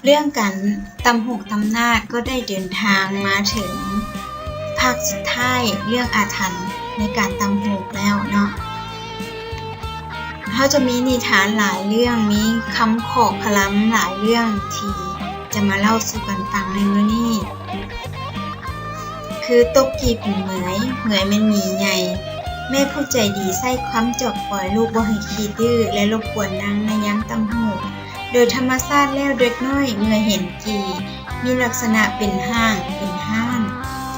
ເລື່ອງການຕຳຫູກຕຳນາດກໍໄດ້ເດີນທາງມາເຖິງພາກສຸດທ້າຍ ເລື່ອງອາຖັນໃນການຕຳຫູກແລ້ວເນາະ. ເຮົາຈະມີນິທານຫຼາຍເລື່ອງ, ມີຄຳຂໍຄະລຳຫຼາຍເລື່ອງທີ່ຈະມາເລົ່າສູ່ກັນຟັງໃນມື້ນີ້. ຄືຕົກກີ່ເປັນເໝືອຍ, ເໝືອຍແມ່ນໝີໃຫຍ່. ແມ່ຜູ້ໃຈດີໃຊ້ຄຳຈອບປ່ອຍລູກບໍ່ໃຫ້ຂີ້ດື້ ແລະ ລົບກວນນາງໃນຍາມຕຳຫູກ. ໂດຍທຳມະຊາດແລ້ວເດັກນ້ອຍເມື່ອເຫັນກີ່ມີລັກສະນະເປັນຫ້າງເປັນຫ້ານ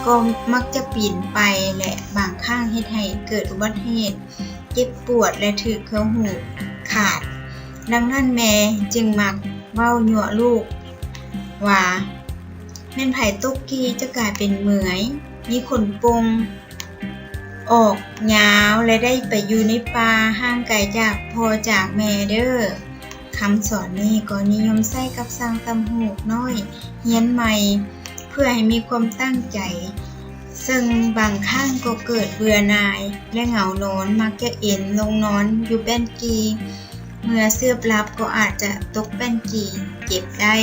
ກໍມັກຈະປີນໄປ ແລະ ບາງຄັ້ງເຮັດໃຫ້ເກີດອຸບັດເຫດ ເຈັບປວດ ແລະ ຖືກເຄືອຫູກຂາດ. ດັ່ງນັ້ນແມ່ຈຶ່ງມັກເວົ້າຍົວະລູກວ່າ ແມ່ນໃຜຕົກກີ່ຈະກາຍເປັນເໝືອຍ, ມີຂົນປົ່ງອອກຍາວ ແລະ ໄດ້ໄປຢູ່ໃນປ່າຫ່າງໄກຈາກພໍ່ຈາກແມ່ເດີ້. ຄຳສອນນີ້ກໍນິຍົມໃຊ້ກັບຊ່າງຕຳຫູກນ້ອຍຮຽນໃໝ່ ເພື່ອໃຫ້ມີຄວາມຕັ້ງໃຈ, ເຊິ່ງບາງຄັ້ງກໍເກີດເບື່ອໜ່າຍ ແລະ ເຫງົານອນ, ມັກຈະເອນລົງນອນຢູ່ແປ້ນກີ່. ເມື່ອເຊືອບຫຼັບກໍອາດຈະຕົກແປ້ນກີ່ເຈັບໄດ້.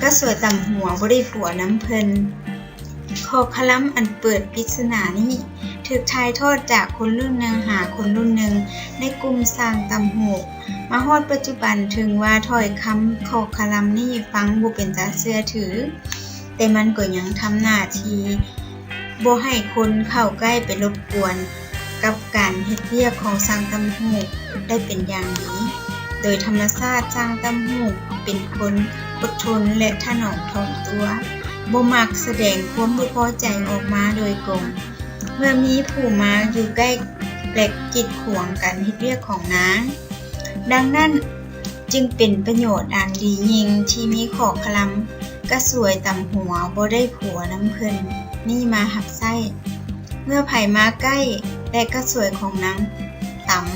ກະສວຍຕຳຫົວບໍ່ໄດ້ຜົວນຳເພິ່ນ. ຂໍ້ຄະລຳອັນເປີດປິດສະໜານີ້ ຖືກຖ່າຍທອດຈາກຄົນລຸ້ນໜຶ່ງຫາຄົນລຸ້ນໜຶ່ງໃນກຸ່ມຊ່າງຕຳຫູກ. ມາຮອດປັດຈຸບັນ, ເຖິງວ່າຖ້ອຍຄຳຂໍ້ຄະລຳນີ້ຟັງບໍ່ເປັນຕາເຊື່ອຖື, ແຕ່ມັນກໍຍັງທຳໜ້າທີ່ບໍ່ໃຫ້ຄົນເຂົ້າໃກ້ໄປລົບກວນ ກັບການເຮັດວຽກຂອງຊ່າງຕຳຫູກໄດ້ເປັນຢ່າງດີ. ໂດຍທຳມະຊາດ, ຊ່າງຕຳຫູກເປັນຄົນອົດທົນ ແລະ ຖະໜອມຖ່ອມຕົວ, ບໍ່ມັກສະແດງຄວາມບໍ່ພໍໃຈອອກມາໂດຍກົງ ເມື່ອມີຜູ້ມາຢູ່ໃກ້ ແລະ ກີດຂວາງການເຮັດວຽກຂອງນາງ. ດັ່ງນັ້ນ, ຈຶ່ງເປັນປະໂຫຍດອັນດີຍິ່ງທີ່ມີຂໍ້ຄະລຳ ກະສວຍຕຳຫົວບໍ່ໄດ້ຜົວນຳເພິ່ນນີ້ມາຮັບໃຊ້. ເມື່ອໃຜມາໃກ້ແຕ່ກະສວຍຂອງນາງຕຳ,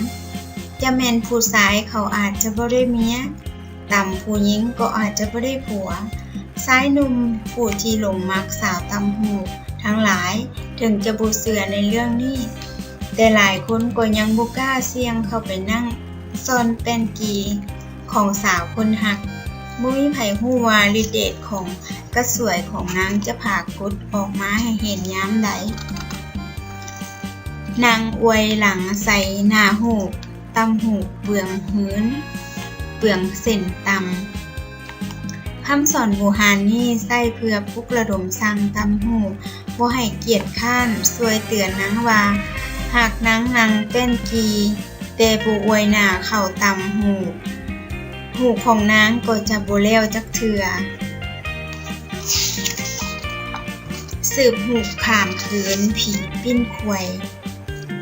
ຈະແມ່ນຜູ້ຊາຍເຂົາອາດຈະບໍ່ໄດ້ເມຍ, ຕຳຜູ້ຍິງກໍອາດຈະບໍ່ໄດ້ຜົວ. ຊາຍໜຸ່ມຜູ້ທີ່ຫຼົງມັກສາວຕຳຫູກທັງຫຼາຍ ເຖິງຈະບໍ່ເຊື່ອໃນເລື່ອງນີ້, ແຕ່ຫຼາຍຄົນກໍຍັງບໍ່ກ້າສ່ຽງເຂົ້າໄປນັ່ງ ຊ້ອນແປ້ນກີ່ຂອງສາວຄົນຮັກ. ບໍ່ມີໃຜຮູ້ວ່າລິດເດດຂອງກະສວຍຂອງນາງຈະຜາກົດອອກມາໃຫ້ເຫັນຍາມໃດ. ນາງອວຍຫຼັງໃສ່ໜ້າຮູບ, ຕຳຫູກເປືອງເຫີນ, ເປືອງເສັ້ນຕຳ. ຄຳສອນບູຮານນີ້ໃຊ້ເພື່ອປຸກລະດົມຊ່າງຕຳຫູກບໍ່ໃຫ້ກຽດຄ້ານ, ຊ່ວຍເຕືອນນາງວ່າ ຫາກນາງນັ່ງແປ້ນກີ່ ແຕ່ບໍ່ອວຍໜ້າເຂົ້າຕຳຫູກ, ຫູກຂອງນາງກໍຈະບໍ່ແລ້ວຈັກເທື່ອ. ສືບຫູກຂ້າມຄືນ ຜີປີ້ນຄວາຍ.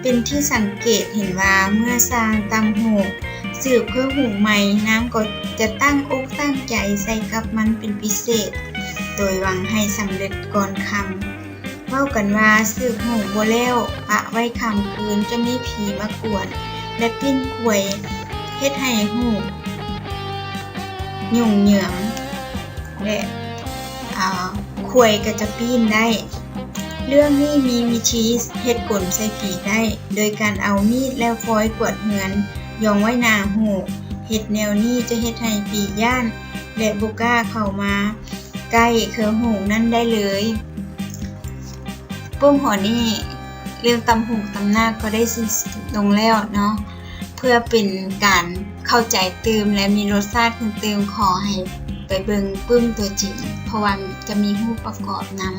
ເປັນທີ່ສັງເກດເຫັນວ່າ ເມື່ອຊ່າງຕຳຫູກສືບເຄືອຫູກໃໝ່, ນາງກໍຈະຕັ້ງອົກຕັ້ງໃຈໃສ່ກັບມັນເປັນພິເສດ, ໂດຍຫວັງໃຫ້ສຳເລັດກ່ອນຄ່ຳ. ເວົ້າກັນວ່າ ສືບຫູກບໍ່ແລ້ວ ປະໄວ້ຂ້າມຄືນ ຈະມີຜີມາກວນ ແລະ ປີ້ນຄວາຍ ເຮັດໃຫ້ຫູກຫຍຸ້ງເຫຍື້ອມ ແລະ ອາ ຄວາຍກໍຈະປີ້ນໄດ້. ເລື່ອງນີ້ມີວິທີເຮັດກົນໃສ່ຜີໄດ້ ໂດຍການເອົາມີດ ແລະ ຟອຍກວດເຮືອນ ຢອງໄວ້ໜ້າຫູກ. ເຮັດແນວນີ້ຈະເຮັດໃຫ້ຜີຢ້ານ ແລະ ບໍ່ກ້າເຂົ້າມາໃກ້ເຄືອຫູກນັ້ນໄດ້ເລີຍ. ປຶ້ມຫົວນີ້ ເລື່ອງຕຳຫູກຕຳນາດກໍໄດ້ສິ້ນສຸດລົງແລ້ວເນາະ. ເພື່ອເປັນການເຂົ້າໃຈຕື່ມ ແລະ ມີລົດຊາດຂຶ້ນຕື່ມ, ຂໍໃຫ້ໄປເບິ່ງປຶ້ມຕົວຈິງ ເພາະວ່າຈະມີຮູບປະກອບນຳ.